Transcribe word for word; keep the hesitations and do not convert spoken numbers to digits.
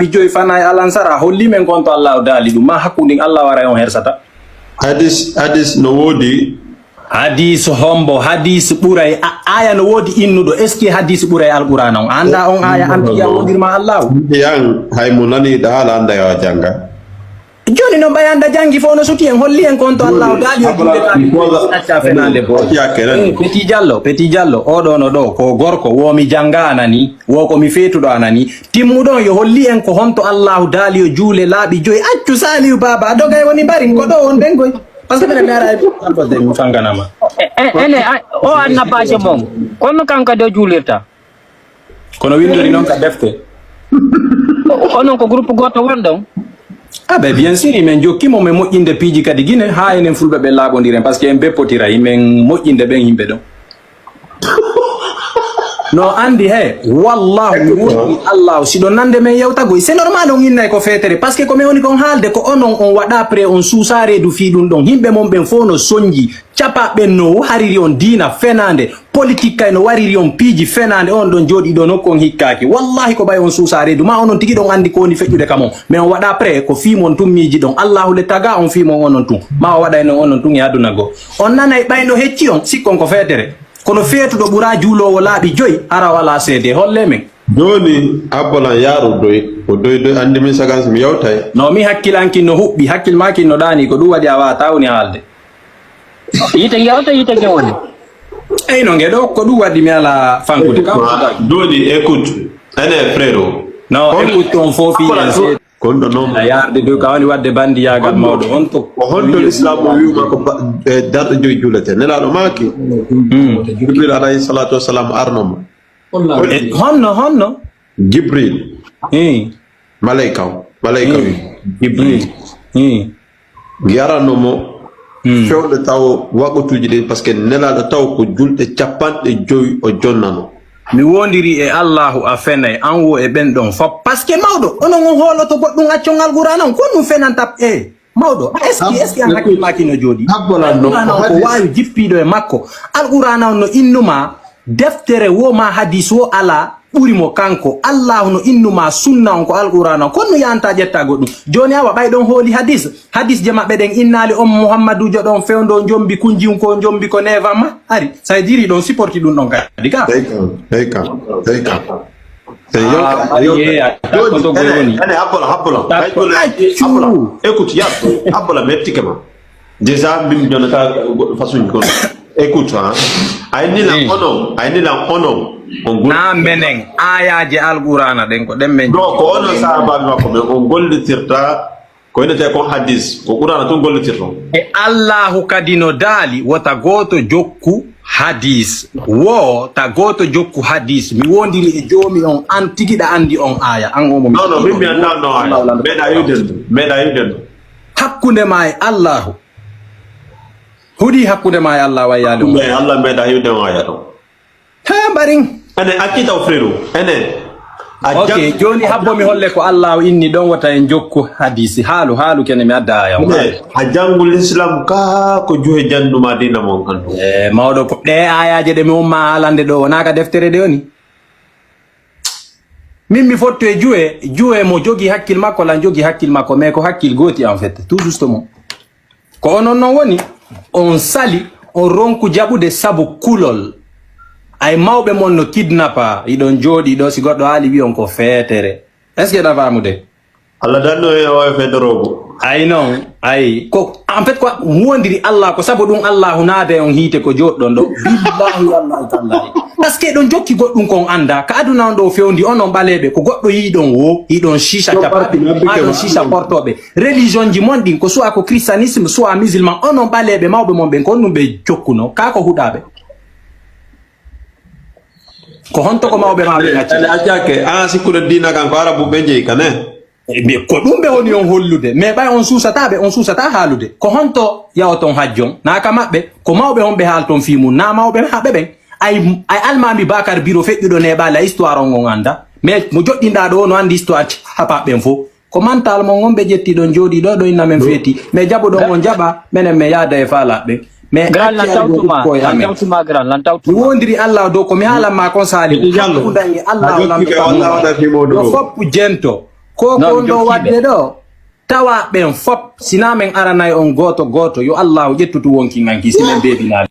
laabi joyi fanaa e alansara, holli men ko honto Allahu daali ɗum, ma hakkunde Allahu aray on hersata. Hadis, hadis no woodi. Hadis hombo, hadis ɓuray, a-, aya no woodi innuɗo, est-ce que hadis ɓuray Alqur'ana on? A annda on aya, an tigi a wondirma Allahu? Yan, hay mo nani da hala anda yo janga. Joni non ɓay anda jangi fof no suti en, holli en ko honto Allahu daali yo juuletaake, acca fenaande bo. Eh, Petit Diallo, Petit Diallo, oɗo no ɗo, ko gorko, wo mi janga anani, wo ko mi feetuɗo anani, timmuɗon yo holli en ko honto Allahu daali yo juule laaɓi joyi. Accu Saliou Baba, a dogay woni mbarin, ko ɗo won ɓen koy. Parce que minen mi ara e Alpha Deng mi fanganama. E, e, ene, a, o annabaajo mon, kono kanko kadi o juulirta. Kono winndori noon ka defte. O-, onon ko groupe gooto wonɗon? Ah ben, bien sûr, min jokki mo, min moƴƴinde piiji kadi Gine, haa enen Fulɓe ɓe laaɓondiren, parce que en beppotiray, min moƴƴinde ɓen yimɓe ɗon. No anndi, he, wallahu, mi wondi Allahu, si ɗon nande men yewtagoy, c'est normal on innay ko feetere, parce que ko min woni kon haalde, ko onon on waɗa prêt, on suusa reedu fii ɗum ɗon, yimɓe mon ɓen fof no sonji, capa ɓen no hariri on diina fenaande, politique kay no wariri on piiji fenaande, on ɗon jooɗi ɗo nokku on hikkaaki. Wallahi ko ɓay on suusa reedu, ma onon tigi ɗon anndi ko woni feƴƴude kam on. Mais on waɗa prêt, ko fii mon tun miiji ɗon. Allahu le taga on fii mon onon tun. Ma o waɗay non onon tun e aduna goo. On nanay ɓay no hecci on, sikkon ko feetere. Kono feetuɗo ɓura juuloowo laaɓi joyi, hara walaa seede. Holle men. Jooni, Abbolan yaaru doy, o doy doy, anndi min sagan si mi yewtay. No mi hakkil an kin no huɓɓi, hakkil maa kin no ɗaani, ko ɗum waɗi a waawataa woni haalde. Yiite nge oto yiite nge woni. Eyyi, no nge ɗo, ko ɗum waɗi mi alaa fankude kam. Jooni, écoute, ene frérot. No, écoute on fof fii en seeɗa. Kon ɗo noon. A yaarde dow ka woni waɗde bandiyaagal mawɗo. Honto? Ko honto l'islam o wi'uma ko ba-, e darɗe joyi juulete? Nelaaɗo maaki. Hmm. Jibril alayhi salatu wassalam arno mo. E, honno, honno? Jibril. Eh. Malayka o. Malayka wi. Jibril. Eh. Yarano mo. Hmm. Fewde taw waqtuuji ɗin, parce que Nelaaɗo taw ko julɗe capanɗe joyi o jonnano. Mi wondiri e Allahu a fenay, an wo e ɓen ɗon fop. Parce que mawɗo, onon on hooloto goɗɗum accon Alqur'aana on, ko ɗum fenanta, e mawɗo, est-ce que, est-ce que an hakkil maaki no jooɗi? Alqur'aana on ko wahyu jippiiɗo e makko. Alqur'aana on no innuma deftere wo ma hadis wo alaa ɓuri mo kanko. Allahu no innuma sunna on ko Alqur'aana on. Kono no yanta ƴetta goɗɗum. Jooni awa ɓay ɗon hooli hadis. Hadisje maɓɓe ɗen innaali on Muhammaduujo ɗon fewndo njombi kunjiyum ko njombi ko neevan ma. Ari, ça veut dire ɗon supporti ɗum ɗon kadi ka. Tawi ka, tawi ka, tawi ka. Tawi yewta, ah, yewta. Yeeya, joni, takkoto goy ene, woni. Ene, habbola, habbola. Takko. Ay, joni, accu. Habbola. Écoute, yar, habbola, mettike ma. Déjà, min mi jonata goɗɗo façon kono. Écoute, hein. Ay ni lan onon, ay ni lan onon. On gol- Na menen, ayaje Alqur'aana ɗen ko ɗen men. Non, ko onon sahabaaɓe makko ɓen, on gollitirta. Ko innetee kon hadis, ko Qur'aana tun gollitirton. E Allaahu kadi no daali, wota gooto jokku hadis. Wota gooto jokku hadis. Mi wondiri e Joomi on, an tigi ɗa anndi on aaya. An o mo mi... Non, non, min mi anndaa on aaya. Meeɗa yi'ude ndu. Meeɗa yi'ude ndu. Hakkunde ma e Allaahu. Huɗi hakkunde ma e Allaahu, a yi'aali on. Hakkunde e Allah, meeɗa yi'ude on aaya ɗon. He, mbarin. Ene, acci taw, frérot. Ene. A... Ok, jang- jooni habbo mi holle ko Allaahu inni ɗon, wota en jokku hadisi. Haalu, haalu kene mi adda aya on. Ene, a janngu l'islam ka ko juhe jannuma diina mon andu. E, mawɗo, ko ɗe ayaje ɗe mi umma haalande ɗo, wona ka deftere ɗe woni. Min mi fotto e juwe, juwe mo jogi hakkil makko, lan jogi hakkil makko, mais ko hakkil gooti en fait, tout justement. Ko onon non woni, on sali, on ronku jaɓude sabu kulol. Ay mawɓe mon no kidnappa, iɗon jooɗi ɗo, si goɗɗo haali wi'on ko feetere. Est-ce que ɗa faamude? Allah danno e o e feetoroogo. Ay non, ay. Ko, en fait, ko wondiri Allah, ko sabu ɗum Allahu naade on hiite ko jooɗɗon ɗo. Billahi, wallahi, tallahi. Parce que ɗon jokki goɗɗum kon annda. Ka aduna on ɗo fewndi, onon ɓaleeɓe, ko goɗɗo yiɗon wo, yiɗon shisha capaaɓe, maa ɗon shisha portooɓe. Religion ji mon ɗin, ko soit ko christianisme, soit musulman, onon ɓaleeɓe mawɓe mon ɓen, ko honɗum ɓe jokkuno? Kaa ko huɗaaɓe? Ko honto ko mawɓe ma ɓe ngacci? Ene accake, an a sikkude diina kan ko arabu ɓe jeyi kan, eh? Eh, mais ko ɗum ɓe woni on hollude. Mais ɓay on suusataa ɓe, on suusataa haalude. Ko honto yahoton hajjon? Naa ka maɓɓe, ko mawɓe on ɓe haalton fii mum, naa mawɓe maɓɓe ɓen. Ay, ay almaami Bakar Biro feƴƴuɗo neeɓaali a histoire on on annda. Mais mo joɗɗinɗaa ɗo no anndi histoire capaaɓe ɓen fof. Ko mental mon on ɓe ƴetti ɗon jooɗii ɗo, ɗo inna men feeti. Mais jaɓuɗon on jaɓa, menen men yaada e faalaaɓe ɓen. Mais acci lan tawtuma, lan tawtuma, gran, lan tawtuma. Mi wondiri Allah dow ko mi haalan ma kon Saliou. Hakkunde e Allah lan tawtuma. Yo foppu jento. Ko ko on ɗo waɗde ɗo, tawa ɓen fop, sina men aranay on gooto gooto, yo Allahu ƴettutu wonki nganki, si men beebinaali.